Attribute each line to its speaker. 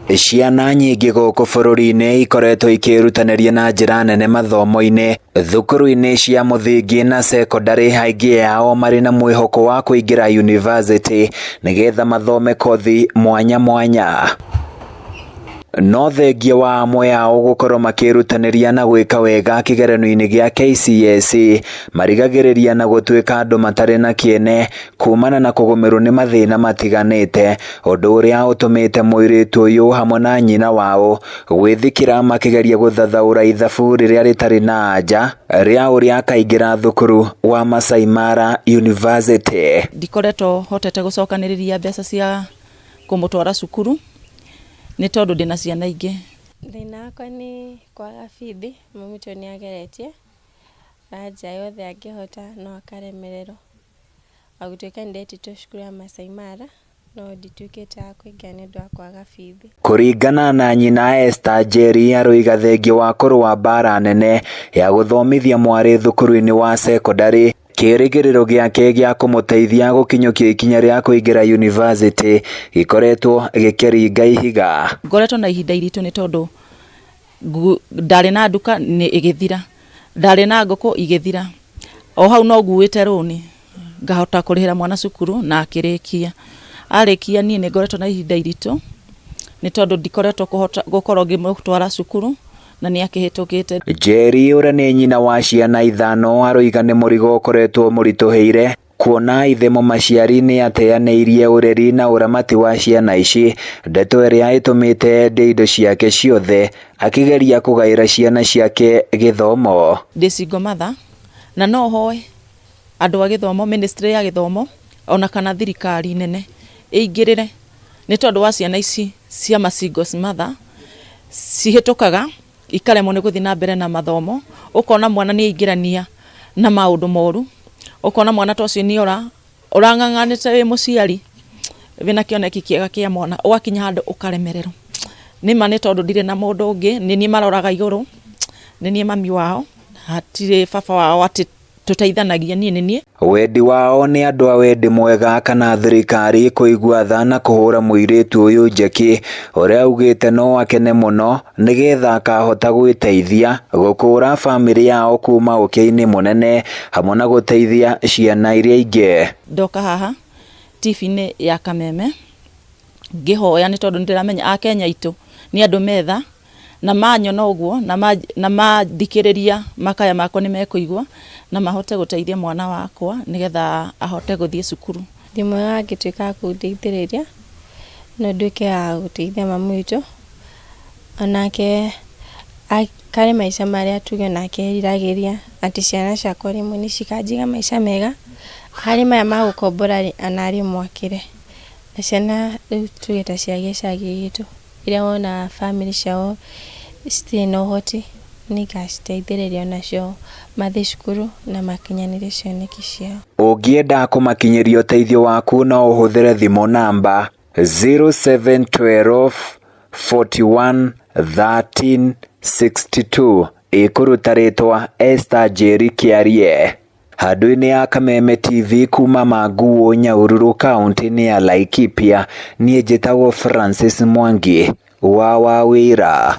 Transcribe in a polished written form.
Speaker 1: Ciana nyingĩ gũkũ bũrũri-inĩ ikoretwo ikĩĩrutanĩria na njĩra nene mathomo-inĩ, thukuru-inĩ cia mũthingi na cekondarĩ, aingĩ ao marĩ na mwĩhoko wa kũingĩra yunivasĩtĩ nĩgetha mathome kothi mwanya mwanya. No thengia wa amwe ao gũkorwo makĩĩrutanĩria na gwĩka wega kĩgeranio-inĩ gĩa KCSE, marigagĩrĩria na gũtuĩka andũ matarĩ na kĩene kumana na kũgũmĩrwo nĩ mathĩna matiganĩte, ũndũ ũrĩa ũtũmĩte mũirĩtu ũyũ hamwe na nyina wao gwĩthikĩra makĩgeria gũthathaũra ithabu rĩrĩa rĩtarĩ na anja rĩa ũrĩa akaingĩra thukuru wa Masai Mara University.
Speaker 2: Ndikoretwo hotete gũcokanĩrĩria mbeca cia kũmũtwara cukuru nĩ tondũ ndĩna ciana ingĩ.
Speaker 3: Thĩna wakwa nĩ kwaga bithi, mami witũ nĩ ageretie na njĩra yothe angĩhota no akaremererwo. O gũtuĩka nĩ ndetĩtwo cukuru ya Masai Mara no ndituĩkĩte wa kũingĩra nĩ ũndũ wa kwaga bithi.
Speaker 1: Kũringana na nyina Esther Njeri, aroiga thengia wa kũrũa mbara nene ya gũthomithia mwarĩ thukuru-inĩ wa cekondarĩ, kĩĩrĩgĩrĩro gĩake gĩa kũmũteithia gũkinyũkia ikinya rĩa kũingĩra yunivasĩtĩ gĩkoretwo gĩkĩringa ihiga.
Speaker 2: Ngoretwo na ihinda iritũ nĩ tondũ ndarĩ na nduka nĩ ĩgĩthira, ndarĩ na ngũkũ igĩthira, o hau no nguĩte rũni ngahota kũrĩhĩra mwana cukuru na akĩrĩkia. Arĩkia niĩ nĩ ngoretwo na ihinda iritũ nĩ tondũ ndikoretwo kũhota gũkorwo ngĩmũtwara cukuru na nĩ akĩhĩtũkĩte.
Speaker 1: Njeri ũrĩa nĩ nyina wa ciana ithano aroiga nĩ mũrigo ũkoretwo mũritũhĩire kuona ithe mũmaciari nĩ ateanĩirie ũreri na ũramati wa ciana ici, ndeto ĩrĩa ĩtũmĩte endie indo ciake ciothe akĩgeria kũgaĩra ciana ciake gĩthomo.
Speaker 2: Ndĩ single mother na no hoe andũ a gĩthomo, ministry ya gĩthomo ona kana thirikari nene ĩingĩrĩre nĩ tondũ wa ciana ici cia ma single mother cihĩtũkaga ikaremwo nĩ gũthiĩ na mbere na mathomo. Ũkona mwana nĩ aingĩrania na maũndũ moru, ũkona mwana ta ũcio nĩ ora ũrang'ang'anĩte wĩ mũciari wĩna kĩoneki kĩega kĩa mwana, ũgakinya handũ ũkaremererwo. Nĩma nĩ tondũ ndirĩ na mũndũ ũngĩ, nĩ niĩ maroraga igũrũ, nĩ niĩ mami wao, hatirĩ baba wao atĩ tũteithanagia, niĩ nĩ niĩ.
Speaker 1: Wendi wao nĩ andũ a wendi mwega kana thirikari kũigua tha na kũhũra mũirĩtu ũyũ njeki ũrĩa augĩte no akene mũno nĩgetha akahota gwĩteithia gũkũra bamĩrĩ yao kuma ũkĩa-inĩ mũnene hamwe na gũteithia ciana iria ingĩ.
Speaker 2: Ndoka haha TV-inĩ ya Kameme ngĩhoya nĩ tondũ nĩndĩramenya Akenya aitũ nĩ andũ metha na manyona ũguo na mathikĩrĩria makaya makwa nĩ mekũigua na mahote gũteithia mwana wakwa nĩgetha ahote gũthiĩ cukuru.
Speaker 3: Ndĩ mwega angĩtuĩka wa kũndeithĩrĩria no nduĩke wa gũteithia mami witũ onake aikare maica marĩa tuge onake eriragĩria, atĩ ciana ciakwa rĩmwe nĩ cikanjiga maica mega, harĩ maya ma gũkombora rĩ, onarĩ mwakĩre. Na ciana rĩu tuge ta cia gĩcagi gitũ iria wonaga bamĩrĩ ciao citirĩ na ũhoti, nĩ ngaciteithĩrĩria onacio mathiĩ cukuru na makinyanĩrie cioneki ciao.
Speaker 1: Ũngĩenda kũmakinyĩria ũteithio waku no ũhũthĩre thimũ namba 0712 41 13 62 ĩkũruta rĩtwa Esther Njeri Kĩarie. Handũ-inĩ ya Kameme TV kuma Manguo, Nyahururu, kaũntĩ-inĩ ya Laikipia, niĩ njĩtagwo Francis Mwangi wa Wawĩra.